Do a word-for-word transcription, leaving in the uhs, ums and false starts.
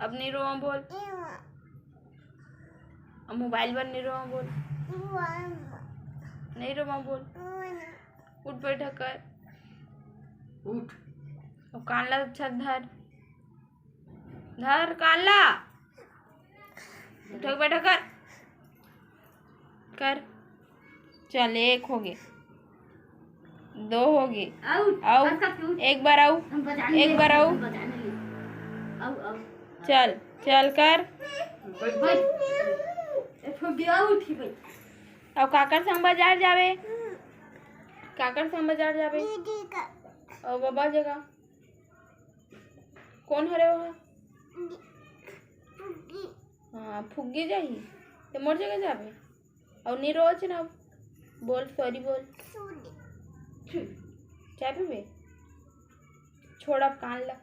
अब नहीं रोवा बोल। अब मोबाइल बर नहीं रोवा बोल। नहीं रोवा बोल। उठ बैठा कर। उठ। अब कान ला अच्छा धर। धर कान ला। उठ बैठा कर। कर। चल, एक हो गे, दो हो गे। आउट। आउट। एक बार आउ। एक बार आउ। चल, चल कर। अब काकर संग बाजार जाबे? काकर संग बाजार जाबे? अउ बाबा जगह कोन हरे वहाँ? हाँ, फुग्गी जाही। ते मोर जगह जाबे। अउ नहीं रोच ना। बोल, सॉरी बोल। चाय पीबे? छोड़ अब कान ला।